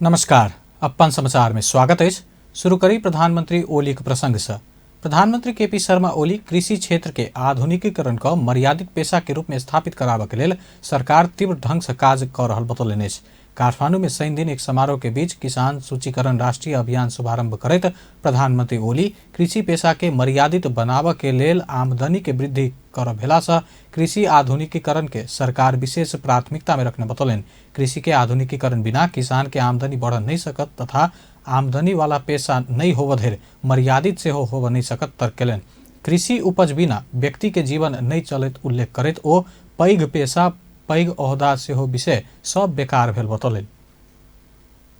नमस्कार, अपन समाचार में स्वागत अछि। शुरू करी प्रधानमंत्री ओलीक प्रसंग से। प्रधानमंत्री केपी शर्मा ओली कृषि क्षेत्र के आधुनिकीकरण क मर्यादित पेशा के रूप में स्थापित कराबऽ के लेल सरकार तीव्र ढंग से काज क रहल बतौलनि अछि। काठमांडू में शनि दिन एक समारोह के बीच किसान सूचीकरण राष्ट्रीय अभियान शुभारंभ करैत प्रधानमंत्री ओली कृषि पेशा के मर्यादित बनाबऽ के लेल आमदनी के वृद्धि कर भेला से कृषि आधुनिकीकरण के सरकार विशेष प्राथमिकता में रखने बतौलनि। कृषि के आधुनिकीकरण बिना किसान के आमदनी बढ़ नहीं सकत तथा आमदनी वाला पेशा नहीं होव धरि मर्यादित सेहो होव नहीं सकत तर्क केलनि। कृषि उपज बिना व्यक्ति के जीवन नहीं चलैत उल्लेख करैत ओ पैघ पेशा पैघ ओहदा सेहो विषय सब बेकार भेल बतौलनि।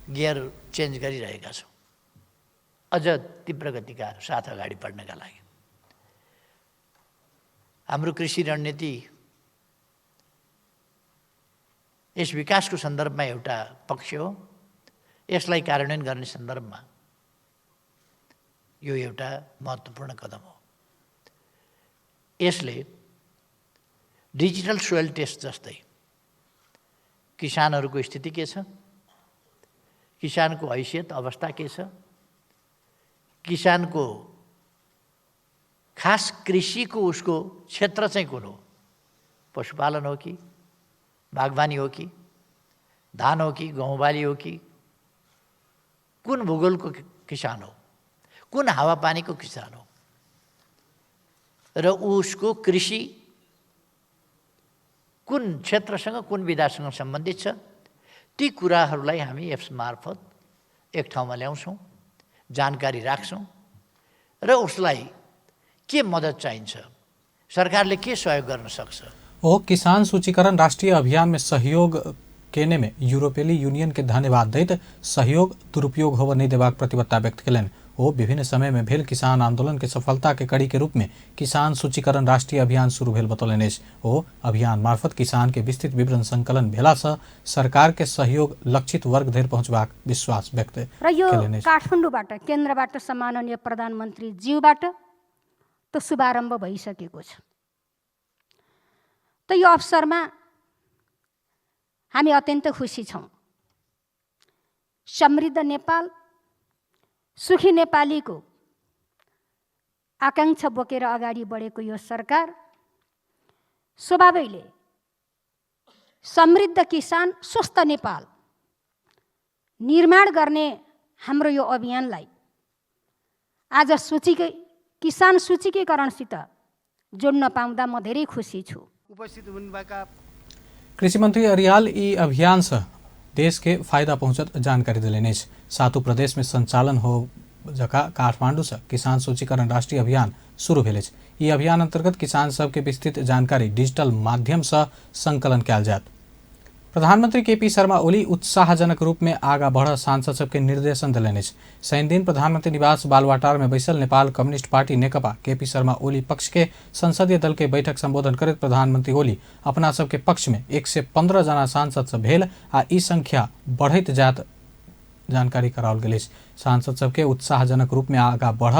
गियर चेन्ज गरिरहेका छौँ अझ तीव्र गतिका साथ अगाडि बढ्नका लागि। हाम्रो कृषि रणनीति यस विकासको सन्दर्भमा एउटा पक्ष हो, यसलाई कार्यान्वयन गर्ने सन्दर्भमा यो एउटा महत्त्वपूर्ण कदम हो। यसले डिजिटल सोइल टेस्ट जस्तै किसानहरूको स्थिति के छ, किसानको हैसियत अवस्था के छ, किसानको खास कृषिको उसको क्षेत्र चाहिँ कुन हो, पशुपालन हो कि बागवानी हो कि धान हो कि गहुँ बाली हो कि कुन भूगोलको किसान हो, कुन हावापानीको किसान हो र उसको कृषि कुन क्षेत्रसँग कुन विधासँग सम्बन्धित छ, ती कुराहरूलाई हामी एप्स मार्फत एक ठाउँमा ल्याउँछौँ, जानकारी राख्छौँ र उसलाई के मद्दत चाहिन्छ, सरकारले के सहयोग गर्न सक्छ। ओ किसान सूचीकरण राष्ट्रीय अभियान में सहयोग केने में यूरोपीय यूनियन के धन्यवाद दैत सहयोग दुरुपयोग होव नहीं देबाक प्रतिबद्धता व्यक्त केलनि। ओ विभिन्न समय में भेल किसान आंदोलन के सफलता के कड़ी के रूप में किसान सूचीकरण राष्ट्रीय अभियान शुरू भेल बतौलनि अछि। ओ अभियान मार्फत किसान के विस्तृत विवरण संकलन भेला से सरकार के सहयोग लक्षित वर्ग धरि पहुंचबाक विश्वास व्यक्त र यो केलनि अछि। काठमाडौँबाट केन्द्रबाट सम्माननीय प्रधानमन्त्री ज्यूबाट त शुभारम्भ भइसकेको छ। त यो अवसरमा हामी अत्यन्त खुसी छौँ। समृद्ध नेपाल, सुखी नेपालीको आकांक्षा बोकेर अगाडि बढेको यो सरकार स्वभावैले समृद्ध किसान स्वस्थ नेपाल निर्माण गर्ने हाम्रो यो अभियानलाई आज किसान सूचीकरणसित जोड्न पाउँदा म धेरै खुसी छु। उपस्थित हुनुभएका कृषि मंत्री अरियाल ई अभियान से देश के फायदा पहुंचत जानकारी दिलनि अछि। सातों प्रदेश में संचालन हो जका काठमांडू से किसान सूचीकरण राष्ट्रीय अभियान शुरू भेल अछि। ई अभियान अंतर्गत किसान सबके विस्तृत जानकारी डिजिटल माध्यम से संकलन कयल जायत। प्रधानमंत्री केपी शर्मा ओली उत्साहजनक रूप में आगा बढ़ सांसद सबके निर्देशन दिलनि अछि। शनि दिन प्रधानमंत्री निवास बालुवाटार में बैसल Nepal communist party Nekapa KP Sharma Oli पक्ष के संसदीय दल के बैठक संबोधन करैत प्रधानमंत्री ओली अपना सबके पक्ष में 115 जना सांसद सब भेल आ ई संख्या बढ़ैत जात जानकारी कराओल गेल अछि। सांसद सबके उत्साहजनक रूप में आगा बढ़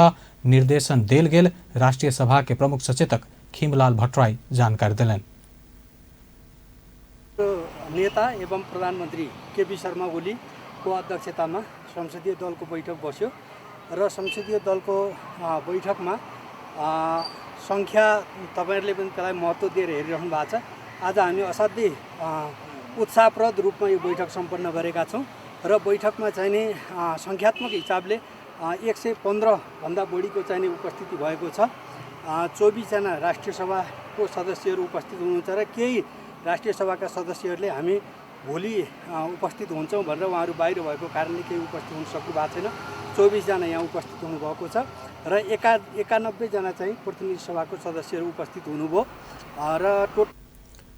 निर्देशन देल गेल राष्ट्रीय सभा के प्रमुख सचेतक खीमलाल भट्टराई जानकारी दिलनि। नेता एवं प्रधानमन्त्री केपी शर्मा ओलीको अध्यक्षतामा संसदीय दलको बैठक बस्यो र संसदीय दलको बैठकमा सङ्ख्या तपाईहरुले पनि त्यसलाई महत्त्व दिएर हेरिरहनु भएको छ। आज हामी असाध्यै उत्साहप्रद रूपमा यो बैठक सम्पन्न गरेका छौँ र बैठकमा चाहिँ नि सङ्ख्यात्मक हिसाबले 115 भन्दा बढीको चाहिँ नि उपस्थिति भएको छ। 24 जना राष्ट्रिय सभाको सदस्यहरू उपस्थित हुनुहुन्छ र केही राष्ट्रिय सभाका सदस्यहरूले हामी भोलि उपस्थित हुन्छौँ भनेर उहाँहरू बाहिर भएको कारणले केही उपस्थित हुन सक्नु भएको छैन। 24 जना यहाँ उपस्थित हुनुभएको छ र 91 जना चाहिँ प्रतिनिधि सभाको सदस्यहरू उपस्थित हुनुभयो र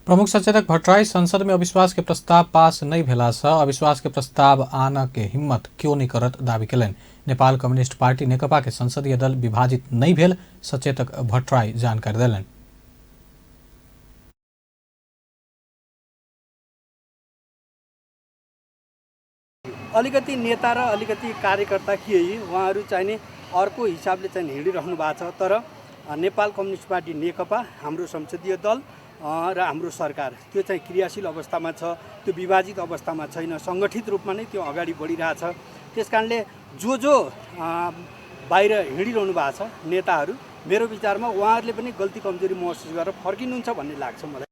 प्रमुख सचेतक भट्टराई संसद में अविश्वास के प्रस्ताव पास नहीं भेला से अविश्वास के प्रस्ताव आन के हिम्मत क्यों नहीं करत दावी केलनि। नेपाल कम्युनिस्ट पार्टी नेकपा के संसदीय दल विभाजित नहीं भेल सचेतक भट्टराई जानकारी देलनि। अलिकति नेता र अलिकति कार्यकर्ता के उहाँहरू चाहिँ नि अर्को हिसाबले चाहिँ हिँडिरहनु भएको छ, तर नेपाल कम्युनिस्ट पार्टी नेकपा हाम्रो संसदीय दल र हाम्रो सरकार त्यो चाहिँ क्रियाशील अवस्थामा छ, त्यो विभाजित अवस्थामा छैन, सङ्गठित रूपमा नै त्यो अगाडि बढिरहेछ। त्यस कारणले जो जो बाहिर हिँडिरहनु भएको छ नेताहरू, मेरो विचारमा उहाँहरूले पनि गल्ती कमजोरी महसुस गरेर फर्किनुहुन्छ भन्ने लाग्छ मलाई।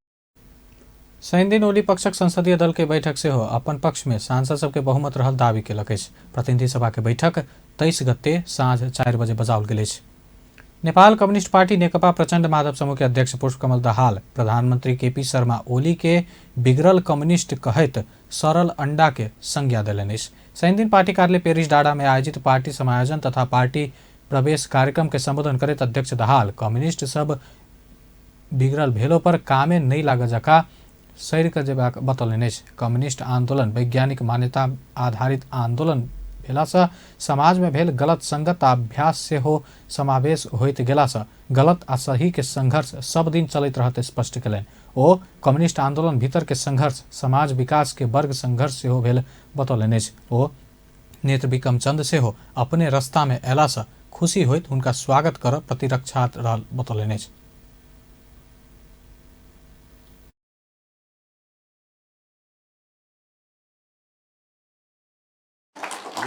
शनिदिन ओली पक्षक संसदीय दल के बैठक सेहो अपन पक्ष में सांसद सबके बहुमत रहल दावी केलक अछि। प्रतिनिधि सभा के बैठक 23 गते साँझ 4 बजे बजाओल गेल अछि। नेपाल कम्युनिस्ट पार्टी नेकपा प्रचण्ड माधव समूह के अध्यक्ष पुष्पकमल दाहाल प्रधानमंत्री केपी शर्मा ओली के बिगड़ल कम्युनिस्ट कहैत सरल अंडा के संज्ञा देलनि अछि। शनिदिन पार्टी कार्यालय पेरिस डाँडा में आयोजित पार्टी समायोजन तथा पार्टी प्रवेश कार्यक्रम के संबोधन करैत अध्यक्ष दाहाल कम्युनिस्ट सब बिगड़ल भेलो पर कामे नहि लागऽ जकाँ सड़ि कऽ जेबाक बतौलनि अछि। कम्युनिस्ट आंदोलन वैज्ञानिक मान्यता आधारित आंदोलन भेलासँ समाजमे भेल गलत संगत आ अभ्यास सेहो समावेश होइत गेलासँ गलत आ सही के संघर्ष सब दिन चलैत रहत स्पष्ट केलनि। ओ कम्युनिस्ट आंदोलन भीतर के संघर्ष समाज विकास के वर्ग संघर्ष सेहो भेल बतौलनि अछि। ओ नेत्र विक्रम चंद सेहो अपने रास्तामे अयलासँ खुशी होइत हुनका स्वागत करऽ प्रतिरक्षात रहल बतौलनि अछि।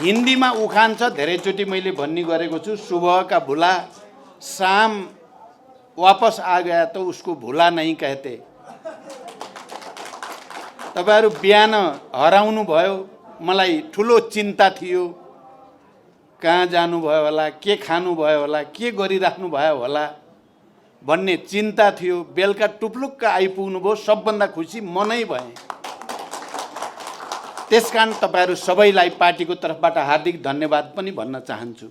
हिन्दीमा उखान छ, धेरैचोटि मैले भन्ने गरेको छु, सुबह का भुला शाम वापस आ गया तो उसको भुला नहीं कहते। तपाईहरू बिहान हराउनु भयो, मलाई ठुलो चिन्ता थियो, कहाँ जानुभयो होला, के खानुभयो होला, के गरिराख्नु भयो होला भन्ने चिन्ता थियो। बेलुका टुप्लुक्क आइपुग्नु भयो, सबभन्दा खुसी म नै भएँ। त्यसकारण तपाईहरू सबैलाई पार्टीको तर्फबाट हार्दिक धन्यवाद पनि भन्न चाहन्छु।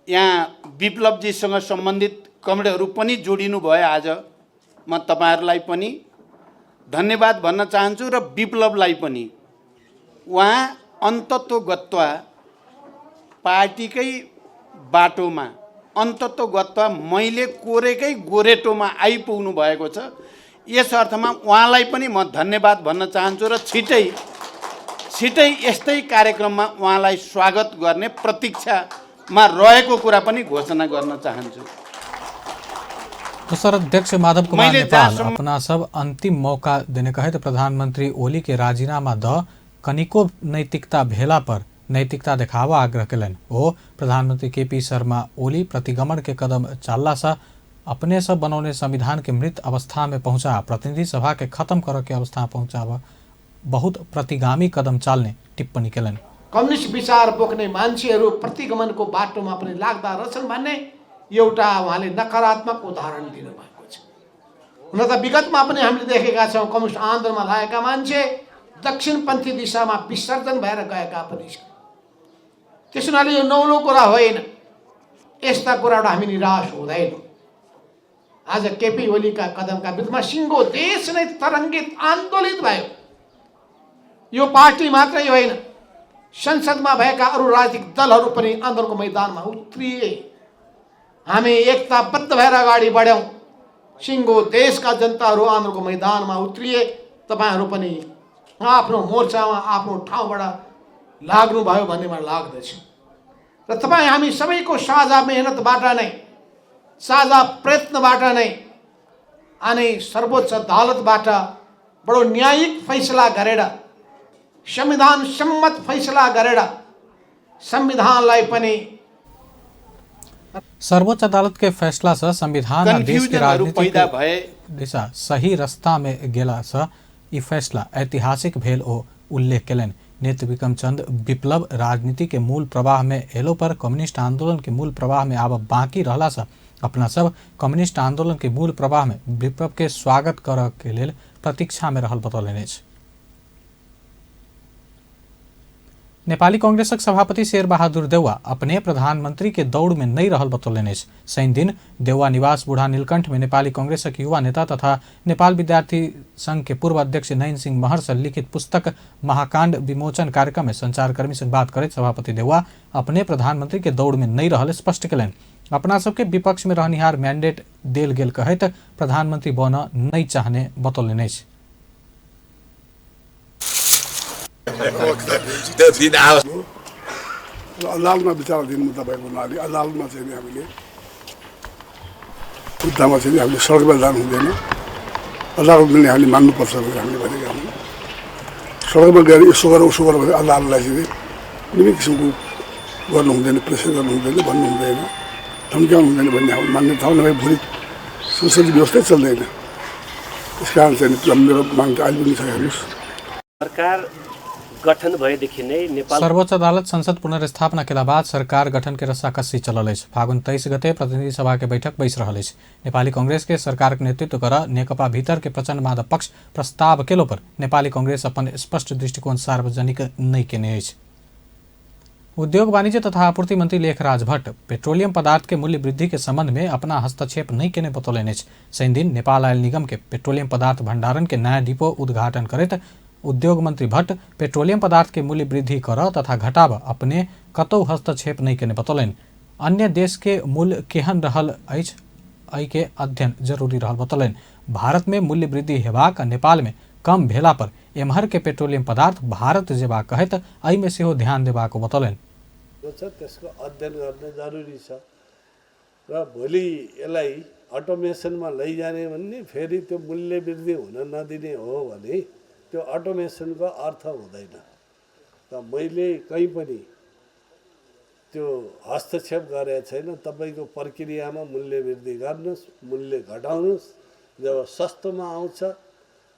यहाँ विप्लवजीसँग सम्बन्धित कमरेडहरू पनि जोडिनु भयो आज, म तपाईहरूलाई पनि धन्यवाद भन्न चाहन्छु र विप्लवलाई पनि। उहाँ अन्ततोगत्वा पार्टीकै बाटोमा, अन्ततोगत्वा मैले कोरेकै गोरेटोमा आइपुग्नु भएको छ। यस अर्थमा उहाँलाई पनि म धन्यवाद भन्न चाहन्छु र छिटै छिटै यस्तै कार्यक्रममा उहाँलाई स्वागत गर्ने प्रतीक्षामा रहेको कुरा पनि घोषणा गर्न चाहन्छु। दोसर अध्यक्ष माधव कुमार नेपाल अपना सब अंतिम मौका देने कहैत प्रधानमंत्री ओली के राजीनामा the कनिको नैतिकता भेला पर नैतिकता देखावा आग्रह केलनि। ओ प्रधानमंत्री केपी शर्मा ओली प्रतिगमन के कदम चालला सँ अपने सब बनौने संविधान के मृत अवस्था में पहुंचा प्रतिनिधि सभा के खत्म करऽ के अवस्था पहुंचावा बहुत प्रतिगामी कदम चाल्ने टिप्पणी केलनि। कम्युनिस्ट विचार बोक्ने मान्छेहरू प्रतिगमनको बाटोमा पनि लाग्दा रहेछन् भन्ने एउटा उहाँले नकारात्मक उदाहरण दिनुभएको छ। हुन त विगतमा पनि हामीले देखेका छौँ, कम्युनिस्ट आन्दोलनमा लागेका मान्छे दक्षिणपन्थी दिशामा विसर्जन भएर गएका पनि छन्। त्यस हुनाले यो नौलो कुरा होइन, यस्ता कुराबाट हामी निराश हुँदैनौँ। आज केपी ओलीका कदमका विरुद्धमा सिङ्गो देश नै तरङ्गित आन्दोलित भयो। यो पार्टी मात्रै होइन, संसदमा भएका अरू राजनीतिक दलहरू पनि आन्दोलनको मैदानमा उत्रिए। हामी एकताबद्ध भएर अगाडि बढ्यौँ, सिङ्गो देशका जनताहरू आन्दोलनको मैदानमा उत्रिए। तपाईँहरू पनि आफ्नो मोर्चामा आफ्नो ठाउँबाट लाग्नुभयो भन्ने मलाई लाग्दछ र तपाईँ हामी सबैको साझा मेहनतबाट नै, साझा प्रयत्नबाट नै अनि सर्वोच्च अदालतबाट बडो न्यायिक फैसला गरेर, संविधान सम्मत फैसला गरेर संविधानलाई पनि सर्वोच्च अदालत के फैसला से संविधान आ देश के राजनीतिक दिशा सही रास्ता में गेला से ई फैसला ऐतिहासिक भेल ओ उल्लेख केलनि। नेत्र विक्रम चंद विप्लव राजनीति के मूल प्रवाह में एलो पर कम्युनिस्ट आंदोलन के मूल प्रवाह में आब बाकी रहला से अपना सब कम्युनिस्ट आंदोलन के मूल प्रवाह में विप्लव के स्वागत करऽ के लेल प्रतीक्षा में रहल बतौलनि अछि। नेपाली कांग्रेसक सभापति शेरबहादुर देउवा अपने प्रधानमंत्री के दौड़ में नहीं रहल बतौलनि अछि। शनिदिन देउवा निवास बूढ़ा नीलकंठ में नेपाली कांग्रेसक युवा नेता तथा नेपाल विद्यार्थी संघ के पूर्व अध्यक्ष नयन सिंह महर से लिखित पुस्तक महाकांड विमोचन कार्यक्रम में संचारकर्मी से बात करैत सभापति देउवा अपने प्रधानमंत्री के दौड़ में नहीं रहल स्पष्ट केलनि। अपना सबके विपक्ष में रहनिहार मैंडेट देल गेल कहैत प्रधानमंत्री बनऽ नहीं चाहने बतौलनि अछि। त्यो दिन आओस्। अदालतमा विचाराधीन मुद्दा भएको हुनाले अदालतमा चाहिँ हामीले मुद्दामा चाहिँ हामीले सडकमा जानु हुँदैन। अदालत निर्णय हामीले मान्नुपर्छ भनेर हामीले भनेका हौँ। सडकमा गएर यसो गर उसो गर भनेर अदालतलाई चाहिँ कुनै पनि किसिमको गर्नु हुँदैन, प्रेसर गर्नु हुँदैन, भन्नु हुँदैन, धम्क्याउनु हुँदैन भन्ने हाम्रो मान्यता हो। नभए भोलि संसदीय व्यवस्थै चल्दैन। त्यस कारण चाहिँ मेरो माग त अहिले पनि छ। हेर्नुहोस्, सरकार गठन भएदेखि नै नेपाल सर्वोच्च अदालत संसद पुनर्स्थापना केला बाद सरकार गठन के रस्साकस्सी चलल अछि। फागुन 23 गते प्रतिनिधि सभा के बैठक बैस रहल अछि। नेपाली कांग्रेस के सरकार के नेतृत्व कर नेकपा भीतर के प्रचंड माधव पक्ष प्रस्ताव केलो पर नेपाली कांग्रेस अपन स्पष्ट दृष्टिकोण सार्वजनिक नहि केने अछि। उद्योग वाणिज्य तथा आपूर्ति मंत्री लेखराज भट्ट पेट्रोलियम पदार्थ के मूल्य वृद्धि के संबंध में अपना हस्तक्षेप नहीं केने बतौलनि अछि। शनि दिन नेपाल आयल निगम के पेट्रोलियम पदार्थ भंडारण के नया डिपो उद्घाटन करैत उद्योग मंत्री भट्ट पेट्रोलियम पदार्थ के मूल्य वृद्धि कर तथा घटाब अपने कतौ हस्तक्षेप नहीं केने बतौलनि। अन्य देश के मूल्य केहन रहल अछि एहि के अध्ययन जरूरी रहल बतौलनि। भारत में मूल्य वृद्धि हेबाक नेपाल में कम भेला पर एम्हर के पेट्रोलियम पदार्थ भारत जेबाक कहैत एहि में सेहो ध्यान देबाक बतौलनि। त्यसको अध्ययन गर्न जरुरी छ र भोलि यसलाई अटोमेसनमा लैजाने भन्ने फेरि त्यो मूल्य वृद्धि हुन नदिने हो भने त्यो अटोमेसनको अर्थ हुँदैन। त मैले कहीँ पनि त्यो हस्तक्षेप गरेको छैन। तपाईँको प्रक्रियामा मूल्य वृद्धि गर्नुहोस्, मूल्य घटाउनुहोस्, जब सस्तोमा आउँछ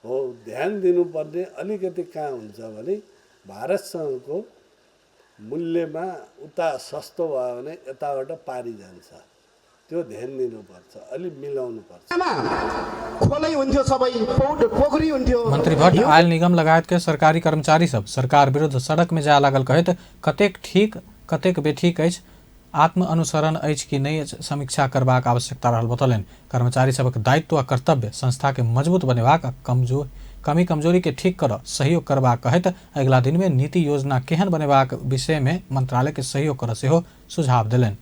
हो। ध्यान दिनुपर्ने अलिकति कहाँ हुन्छ भने भारतसँगको मूल्यमा उता सस्तो भयो भने यताबाट पारी जान्छ, त्यो ध्यान दिनुपर्छ, अलि मिलाउनु पर्छ। खोलै हुन्थ्यो, सबै पोखरी हुन्थ्यो। मंत्री भट्ट आयल निगम लगायत के सरकारी कर्मचारी सब सरकार विरुद्ध सड़क में जाय लागल कहैत कतेक ठीक कतेक बेठीक अछि, आत्म अनुसरण अछि कि नहि समीक्षा करबाक आवश्यकता रहल बतौलनि। कर्मचारी सबक दायित्व आ कर्तव्य संस्था के मजबूत बनेबाक आ कमी कमजोरी के ठीक कर सहयोग करबाक कहैत अगिला दिन में नीति योजना केहन बनेबाक विषय में मंत्रालय के सहयोग कर सेहो सुझाव देलनि।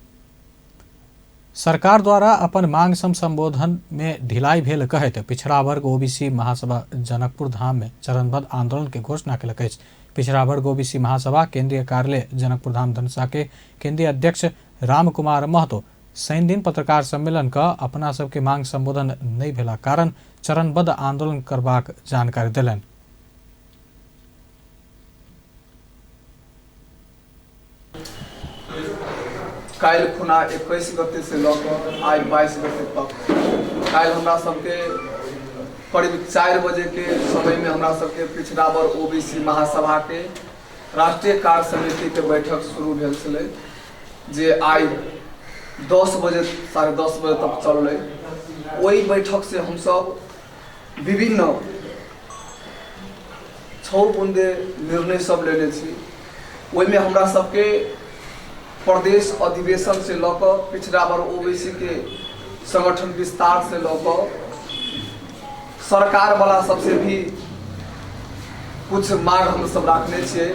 सरकार द्वारा अपन मांग सम संबोधन में ढिलाई भेल कहैत पिछड़ा वर्ग ओबीसी महासभा जनकपुर धाम में चरणबद्ध आंदोलन के घोषणा केलक अछि। पिछड़ा वर्ग ओबीसी महासभा केंद्रीय कार्यालय जनकपुर धाम धनुषा के केंद्रीय अध्यक्ष राम कुमार महतो शनि दिन पत्रकार सम्मेलन क अपना सबके मांग संबोधन नहि भेला कारण चरणबद्ध आंदोलन करबाक जानकारी देलनि। काल्हि खुना 21 गते से लऽ कऽ आइ 22 गते तक काल्हि हमरा सबके करीब 4 बजे के समय में हमरा सबके पिछड़ा वर्ग ओबीसी महासभा के राष्ट्रीय कार्य समिति के बैठक शुरू भेल छलै, जे आइ 10 बजे 10:30 बजे तक चललै। ओहि बैठक से हमसब विभिन्न 6 बुंदे निर्णय सब लेने छी। ओहिमे हमरा सबके प्रदेश अधिवेशन से लऽ कऽ पिछड़ा वर्ग ओबीसी के संगठन विस्तार से लऽ कऽ सरकार वाला सबसे भी कुछ मांग हम सब राखने छियै,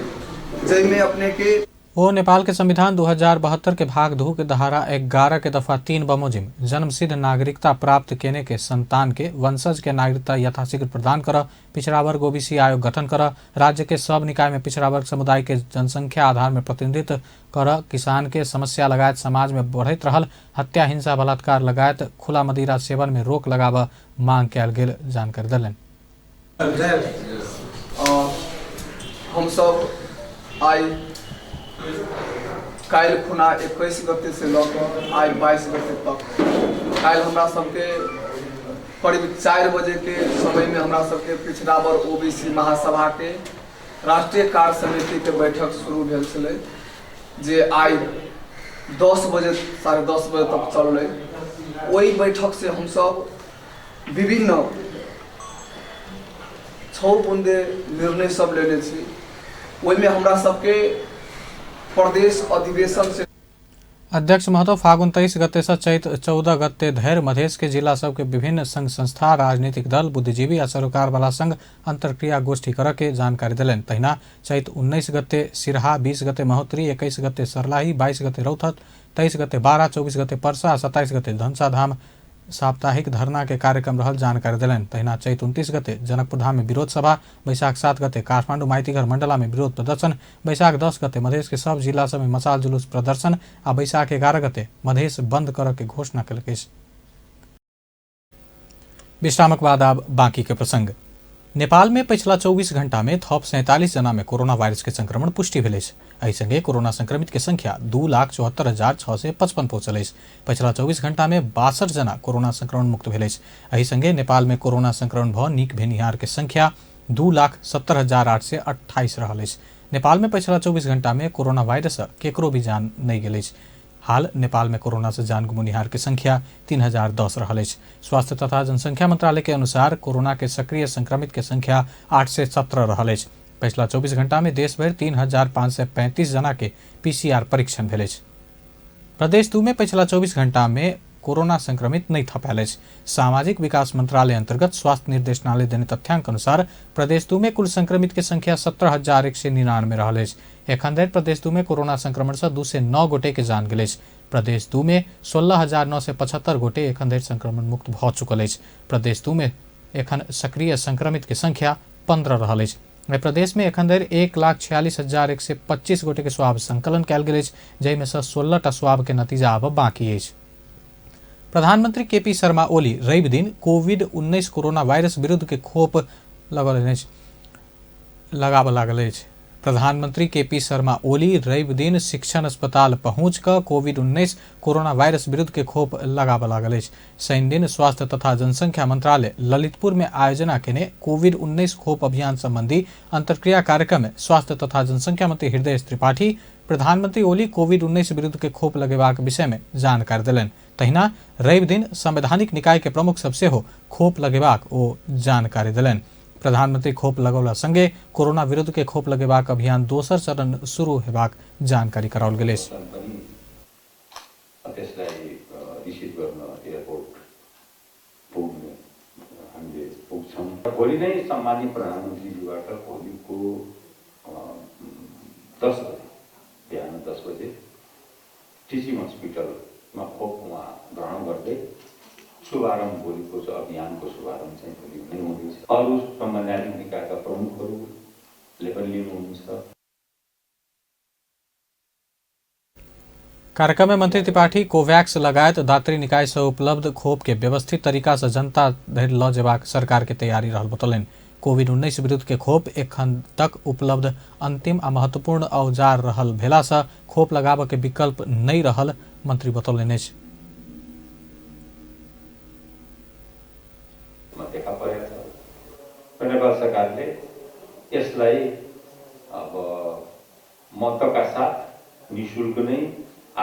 जाहिमे अपने के ओ नेपाल के संविधान 2072 के भाग 2 के धारा 11 के दफा 3 बमोजिम जन्मसिद्ध नागरिकता प्राप्त केने के संतान के वंशज के नागरिकता यथाशीघ्र प्रदान कर, पिछड़ा वर्ग ओबीसी आयोग गठन कर, राज्य के सब निकाय में पिछड़ा वर्ग समुदाय के जनसंख्या आधार में प्रतिनिधित्व कर, किसान के समस्या लगायत समाज में बढ़ैत रहल हत्या हिंसा बलात्कार लगायत खुला मदिरा सेवन में रोक लगाव मांग कयल गेल जानकारी देलनि। हमसब आइ काल्हि खुना 21 गते से लऽ कऽ आइ 22 गते तक काल्हि हमरा सबके करीब 4 बजे के समय में हमरा सबके पिछड़ा वर्ग ओबीसी महासभा के राष्ट्रीय कार्य समिति के बैठक शुरू भेल छलै, जे आइ 10 बजे 10:30 बजे तक चललै। ओहि बैठक से हमसब विभिन्न 6 बुंदे निर्णय सब लेने छी। ओहिमे हमरा सबके प्रदेश अधिवेशन से अध्यक्ष महतो फागुन 23 गते से चैत 14 गते धरि मधेश के जिला सबके विभिन्न संघ संस्था, राजनीतिक दल, बुद्धिजीवी आ सरोकार वाला संघ अंतर्क्रिया गोष्ठी कर के जानकारी देलनि। तहिना चैत 19 गते सिरहा, 20 गते महोत्तरी, 21 गते सर्लाही, 22 गते रौतहट, 23 गते बारा, 24 गते परसा आ 27 गते धनुषाधाम साप्ताहिक धरना के कार्यक्रम रहल जानकारी देलनि। तहिना चैत 29 गते जनकपुर धाम में विरोध सभा, बैशाख 7 गते काठमांडू माइतीघर मंडला में विरोध प्रदर्शन, बैशाख 10 गते मधेश के सब जिला सब में मसाल जुलूस प्रदर्शन आ बैशाख 11 गते मधेश बंद कर के घोषणा केलक अछि। विश्रामक बाद आब बाकी के प्रसंग। नेपाल में पिछला 24 घंटा में थप 47 जना में कोरोना वायरस के संक्रमण पुष्टि भेल अछि। एहि संगे कोरोना संक्रमित के संख्या 2,74,655 पहुंचल अछि। पिछला 24 घंटा में 62 जना कोरोना संक्रमण मुक्त भेल अछि। एहि संगे नेपाल में कोरोना संक्रमण भ नीक भेनिहार के संख्या 2,70,828 रहल अछि। नेपाल में पिछला 24 घंटा में कोरोना वायरस केकरो भी जान नहीं गेल अछि। हाल नेपाल में कोरोना से जान गुमुनिहार के संख्या 3,010 रहल अछि। स्वास्थ्य तथा जनसंख्या मंत्रालय के अनुसार कोरोना के सक्रिय संक्रमित के संख्या 817 रहल अछि। पिछला 24 घंटा में देश भरि 3,535 जना के पीसीआर परीक्षण भेल अछि। प्रदेश 2 में पिछला 24 घंटा में कोरोना संक्रमित नहीं थपायल अछि। सामाजिक विकास मंत्रालय अंतर्गत स्वास्थ्य निर्देशनालय देने तथ्यांक अनुसार प्रदेश 2 में कुल संक्रमित के संख्या 17,199 रहल अछि। एखन धरि प्रदेश 2 में कोरोना संक्रमण से 209 गोटे के जान गेल अछि। प्रदेश 2 में 16,975 गोटे एखन धरि संक्रमण मुक्त भऽ चुकल अछि। प्रदेश 2 में एखन सक्रिय संक्रमित के संख्या 15 रहल अछि। एहि प्रदेश में एखन धरि 1,46,125 गोटे के स्वाब संकलन कयल गेल अछि, जाहिमे सँ 16 टा स्वाब के नतीजा आब बाकी अछि। प्रधानमंत्री केपी शर्मा ओली रवि दिन कोविड-19 कोरोना वायरस विरुद्ध के खोप लगाबऽ लागल अछि। प्रधानमंत्री केपी शर्मा ओली रवि दिन शिक्षण अस्पताल पहुँच कऽ कोविड-19 कोरोना वायरस विरुद्ध के खोप लगाबऽ लागल अछि। शनि दिन स्वास्थ्य तथा जनसंख्या मंत्रालय ललितपुर में आयोजना केने कोविड-19 खोप अभियान संबंधी अंतर्क्रिया कार्यक्रम में स्वास्थ्य तथा जनसंख्या मंत्री हृदय त्रिपाठी प्रधानमंत्री ओली कोविड-19 विरुद्ध के खोप लगेबाक विषय में जानकारी देलनि। तहिना रवि दिन संवैधानिक निकाय के प्रमुख सब सेहो खोप लगेबाक ओ जानकारी देलनि। प्रधानमंत्री खोप लगौला संगे कोरोना विरुद्ध के खोप लगेबाक अभियान दोसर चरण शुरू हेबाक जानकारी कराओल गेल अछि। भोलि नै सम्माननीय प्रधानमन्त्रीज्यूबाट भोलिको 10 बजे बिहान 10 बजे टिचिङ हस्पिटलमा खोप उहाँ ग्रहण गर्दै शुभारम्भ भोलिको अभियानको शुभारम्भ चाहिँ भोलि नै हुँदैछ। अरू संवैधानिक निकायका प्रमुखहरूले पनि लिनुहुन्छ। कार्यक्रम में मंत्री त्रिपाठी कोवैक्स लगायत दात्री निकाय से उपलब्ध खोप के व्यवस्थित तरीका से जनता धरि ल जेबाक सरकार के तैयारी रहल बतौलनि। कोविड-19 विरुद्ध के खोप एखन तक उपलब्ध अंतिम आ महत्वपूर्ण औजार रहल भेला से खोप लगाबऽ के विकल्प नहीं रहल मंत्री बतौलनि अछि। देखा परेको छ र नेपाल सरकारले यसलाई अब महत्त्वका साथ निःशुल्क नै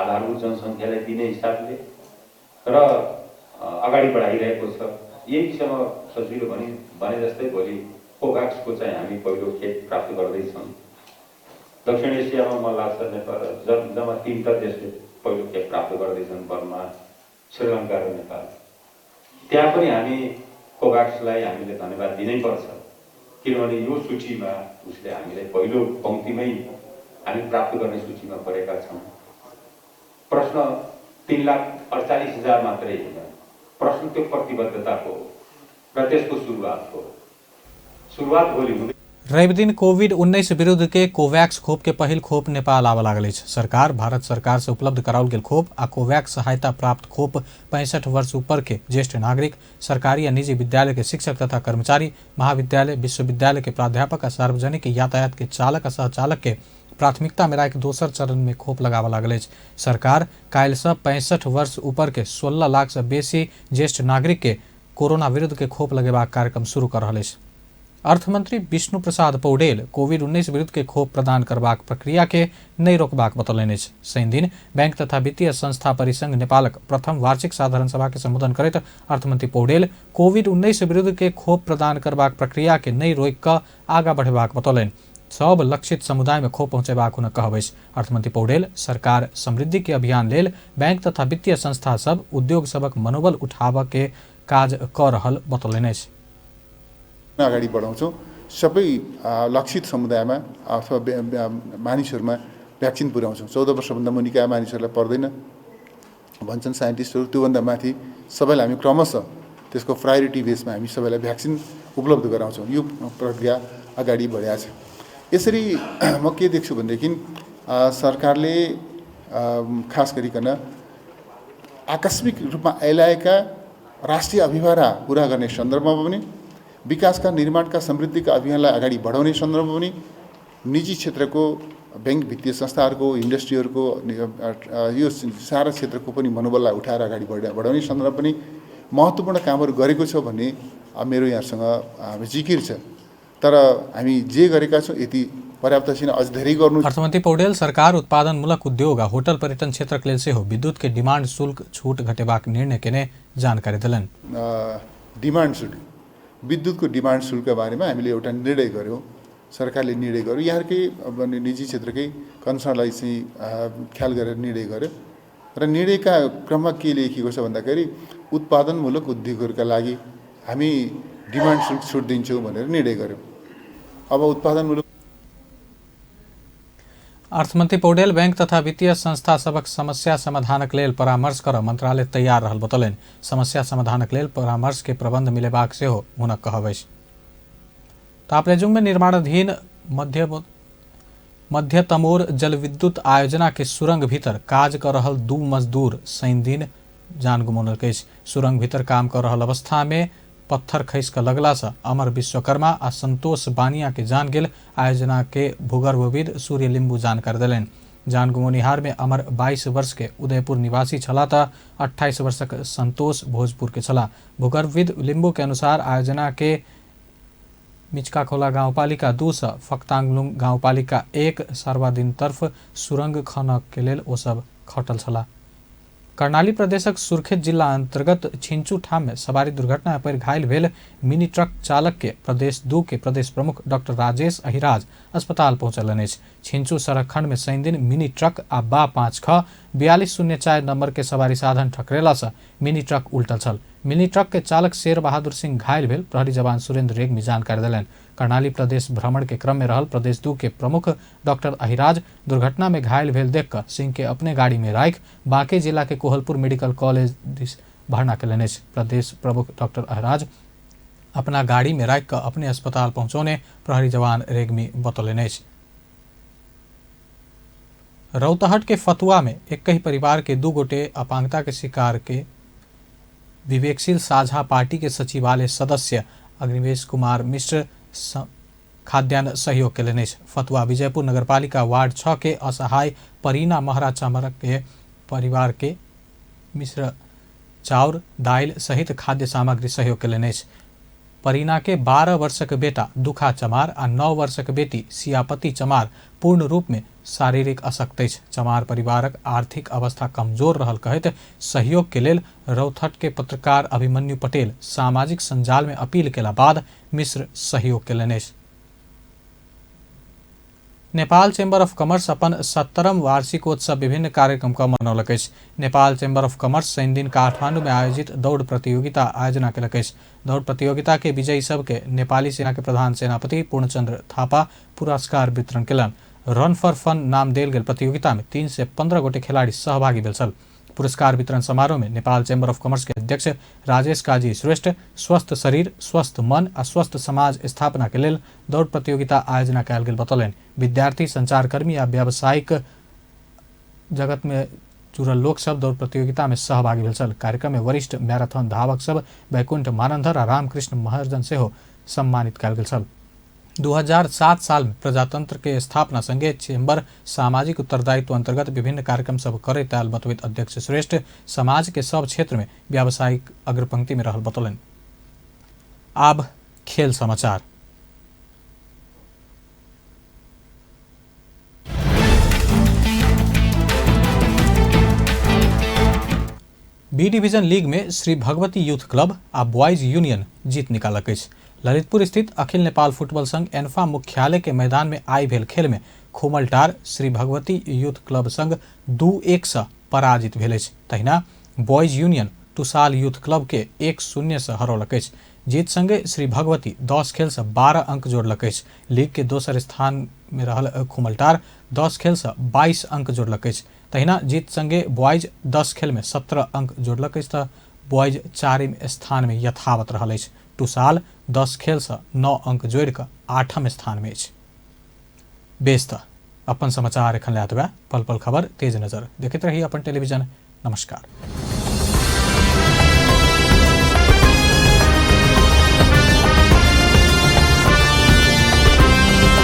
आधारभूत जनसङ्ख्यालाई दिने हिसाबले र अगाडि बढाइरहेको छ। यही विषयमा सजिलो भने जस्तै भोलि कोभ्याक्सको चाहिँ हामी पहिलो खेप प्राप्त गर्दैछौँ। दक्षिण एसियामा मलाई लाग्छ नेपाल जम्मा 3 देशले पहिलो खेप प्राप्त गर्दैछन्, बर्मा, श्रीलङ्का र नेपाल। त्यहाँ पनि हामी कोभ्याक्सलाई हामीले धन्यवाद दिनैपर्छ, किनभने यो सूचीमा उसले हामीलाई पहिलो पङ्क्तिमै हामी प्राप्त गर्ने सूचीमा परेका छौँ। प्रश्न 3,48,000 मात्रै होइन, प्रश्न त्यो प्रतिबद्धताको हो र त्यसको सुरुवातको हो। सुरुवात भोलि हुँदै। रवि दिन कोविड-19 विरुद्ध के कोवैक्स खोप के पहिल खोप नेपाल आबऽ लागल अछि। सरकार भारत सरकार से उपलब्ध कराओल गेल खोप आ कोवैक्स सहायता प्राप्त खोप 65 वर्ष ऊपर के ज्येष्ठ नागरिक, सरकारी आ निजी विद्यालय के शिक्षक तथा कर्मचारी, महाविद्यालय, विश्वविद्यालय के प्राध्यापक आ सार्वजनिक यातायात के चालक आ सहचालक के प्राथमिकता में राखि दोसर चरण में खोप लगाबऽ लागल अछि। सरकार काल्हिसँ 65 वर्ष ऊपर के 16 लाख से बेसी ज्येष्ठ नागरिक के कोरोना विरुद्ध के खोप लगेबाक कार्यक्रम शुरू कर रहल अछि। अर्थमंत्री विष्णु प्रसाद पौडेल कोविड-19 विरुद्ध के खोप प्रदान करबाक प्रक्रिया के नहि रोकबाक बतौलनि अछि। शनि दिन बैंक तथा वित्तीय संस्था परिसंघ नेपालक प्रथम वार्षिक साधारण सभा के संबोधन करैत अर्थमंत्री पौडेल कोविड-19 विरुद्ध के खोप प्रदान करबाक प्रक्रिया के नहि रोकि कऽ आगाँ बढ़ेबाक बतौलनि। सब लक्षित समुदाय में खोप पहुँचेबाक हुनक कहब अछि। अर्थमंत्री पौडेल सरकार समृद्धि के अभियान लेल बैंक तथा वित्तीय संस्था सब उद्योग सबक मनोबल उठाबऽ के काज कऽ रहल बतौलनि अछि। अगाडि बढाउँछौँ, सबै लक्षित समुदायमा अथवा मानिसहरूमा भ्याक्सिन पुर्याउँछौँ। 14 वर्षभन्दा मुनिका मानिसहरूलाई पर्दैन भन्छन् साइन्टिस्टहरू, त्योभन्दा माथि सबैलाई हामी क्रमशः त्यसको प्रायोरिटी बेसमा हामी सबैलाई भ्याक्सिन उपलब्ध गराउँछौँ। यो प्रक्रिया अगाडि बढेको छ। यसरी म के देख्छु भनेदेखि सरकारले खास गरिकन आकस्मिक रूपमा आइलाएका राष्ट्रिय अभिभारा पुरा गर्ने सन्दर्भमा पनि, विकासका निर्माणका समृद्धिका अभियानलाई अगाडि बढाउने सन्दर्भमा पनि निजी क्षेत्रको बैंक वित्तीय संस्थाहरूको, इन्डस्ट्रीहरूको, यो सारा क्षेत्रको पनि मनोबललाई उठाएर अगाडि बढाउने सन्दर्भ पनि महत्त्वपूर्ण कामहरू गरेको छ भन्ने मेरो यहाँसँग जिकिर छ। तर हामी जे गरेका छौँ यति पर्याप्त छैन, अझ धेरै गर्नु। अर्थमन्त्री पौडेल सरकार उत्पादनमूलक उद्योग आ होटल पर्यटन क्षेत्रक लेल सेहो विद्युत के डिमांड शुल्क छूट घटेबाक निर्णय केने जानकारी देलनि। डिमान्ड शुल्क, विद्युतको डिमान्ड शुल्कका बारेमा हामीले एउटा निर्णय गर्यौँ, सरकारले निर्णय गर्यो, यहाँकै अब निजी क्षेत्रकै कन्सर्नलाई चाहिँ ख्याल गरेर निर्णय गर्यो र निर्णयका क्रममा के लेखिएको छ भन्दाखेरि उत्पादनमूलक उद्योगहरूका लागि हामी डिमान्ड शुल्क छुट दिन्छौँ भनेर निर्णय गर्यौँ। अब उत्पादनमूलक अर्थमन्त्री पौडेल बैंक तथा वित्तीय संस्था सबक समस्या समाधानक लेल परामर्श कर मंत्रालय तैयार रहल बतौलनि। समस्या समाधानक लेल परामर्श के प्रबंध मिलेबाक सेहो हुनक कहब अछि। ताप्लेजुङ में निर्माणाधीन मध्य तमोर जलविद्युत आयोजना के सुरंग भीतर काज कर रहल 2 मजदूर शनि दिन जान गुमौलक अछि। सुरंग भीतर काम कर रहल अवस्था में पत्थर खसि कऽ लगला से अमर विश्वकर्मा आ संतोष बानिया के जान गेल। आयोजना के भूगर्भविद सूर्य लिम्बू जानकारी देलनि। जान गुमौनिहार में अमर 22 वर्ष के उदयपुर निवासी छलाह तऽ 28 वर्षक संतोष भोजपुर के छलाह। भूगर्भविद लिम्बू के अनुसार आयोजना के मिचकाखोला गाउँपालिका 2 सँ फक्ताङलुङ गाउँपालिका 1 सर्वादिन तर्फ सुरंग खनक के लेल ओ सब खटल छलाह। कर्णाली प्रदेशक सुर्खेत जिल्ला अंतर्गत छिंचू ठाम में सवारी दुर्घटना पर घायल भेल मिनी ट्रक चालक के प्रदेश 2 के प्रदेश प्रमुख डॉक्टर राजेश अहिराज अस्पताल पहुंचलनि अछि। छिंचू सड़क खंड में शनिदिन मिनी ट्रक आ बा 5 ख 4204 नंबर के सवारी साधन ठकरेला से मिनी ट्रक उल्टल छल। मिनी ट्रक के चालक शेर बहादुर सिंह घायल भेल प्रहरी जवान सुरेंद्र रेग्मी जानकारी देलनि। कर्णाली प्रदेश भ्रमण के क्रम में रहल प्रदेश 2 के प्रमुख डॉक्टर अहिराज दुर्घटना में घायल भेल देखकर सिंह के अपने गाड़ी में राखि बांके जिला के कोहलपुर मेडिकल कॉलेज दिस भर्ना केलनि अछि। प्रदेश प्रमुख डॉक्टर अहिराज अपना गाड़ी में राखि कऽ अपने अस्पताल पहुंचौने प्रहरी जवान रेग्मी बतौलनि अछि। रौतहट के फतुआ में एक ही परिवार के 2 गोटे अपांगता के शिकार के विवेकशील साझा पार्टी के सचिवालय सदस्य अग्निवेश कुमार मिश्र खाद्यान्न सहयोग केलनि अछि। फतुआ विजयपुर नगरपालिका वार्ड 6 के असहाय परीना महरा चमरक के परिवार के मिश्र चाउर दालि सहित खाद्य सामग्री सहयोग केलनि अछि। परीना के 12 वर्षक बेटा दुखा चमार आ 9 वर्षक बेटी सियापति चमार पूर्ण रूप में शारीरिक अशक्त अछि। चमार परिवारक आर्थिक अवस्था कमजोर रहल कहैत सहयोग के लेल रौथट के पत्रकार अभिमन्यु पटेल सामाजिक संजाल में अपील केला बाद मिश्र सहयोग केलनि अछि। नेपाल चैम्बर ऑफ कॉमर्स अपन 70म वार्षिकोत्सव विभिन्न कार्यक्रम क मनौलक अछि। नेपाल चैम्बर ऑफ कॉमर्स शनिदिन काठमांडू में आयोजित दौड़ प्रतियोगिता आयोजना केलक अछि। दौड़ प्रतियोगिता के विजयी सबके नेपाली सेना के प्रधान सेनापति पूर्णचंद्र थापा पुरस्कार वितरण केलनि। रन फॉर फन नाम देल गेल प्रतियोगिता में 3 से 15 गोटे खिलाड़ी सहभागी भेल छल। पुरस्कार वितरण समारोह में नेपाल चैम्बर ऑफ कॉमर्स के अध्यक्ष राजेश काजी श्रेष्ठ स्वस्थ शरीर, स्वस्थ मन आ स्वस्थ समाज स्थापना के लेल दौड़ प्रतियोगिता आयोजना कयल गेल बतौलनि। विद्यार्थी, संचारकर्मी आ व्यावसायिक जगत में जुड़ल लोक सब दौड़ प्रतियोगिता में सहभागी भेल छल। कार्यक्रम में वरिष्ठ मैराथन धावक सब वैकुंठ मानंधर आ रामकृष्ण महर्जन सेहो सम्मानित कयल गेल छल। 2007 साल में प्रजातंत्र के स्थापना संगे चैम्बर सामाजिक उत्तरदायित्व अंतर्गत विभिन्न कार्यक्रम सब करैत आयल बतबैत अध्यक्ष श्रेष्ठ समाज के सब क्षेत्र में व्यावसायिक अग्रपंक्ति में रहल बतौलनि। आब खेल समाचार। बी डिवीजन लीग में श्री भगवती यूथ क्लब आ बॉयज यूनियन जीत निकालक अछि। ललितपुर स्थित अखिल नेपाल फुटबॉल संघ एन्फा मुख्यालय के मैदान में आई भेल खेल में खोमलटार श्री भगवती यूथ क्लब संघ 2-1 से पराजित भेल अछि। तहिना boys union Tusal youth club के 1-0 से हरौलक अछि। जीत संगे श्री भगवती 10 खेल से 12 अंक जोड़लक अछि। लीग के दोसर स्थान में रहल खुमलटार 10 खेल से 22 अंक जोड़लक अछि। तहिना जीत संगे बॉयज 10 खेल में 17 अंक जोड़लक अछि तऽ बॉयज 4 स्थान में यथावत रहल अछि। टुसाल 10 खेल से 9 अंक जोड़ि कऽ 8म स्थान में अछि। बेस तऽ अपन समाचार एखन लए पल पल खबर तेज नजर देखैत रही अपन टेलीविजन। नमस्कार।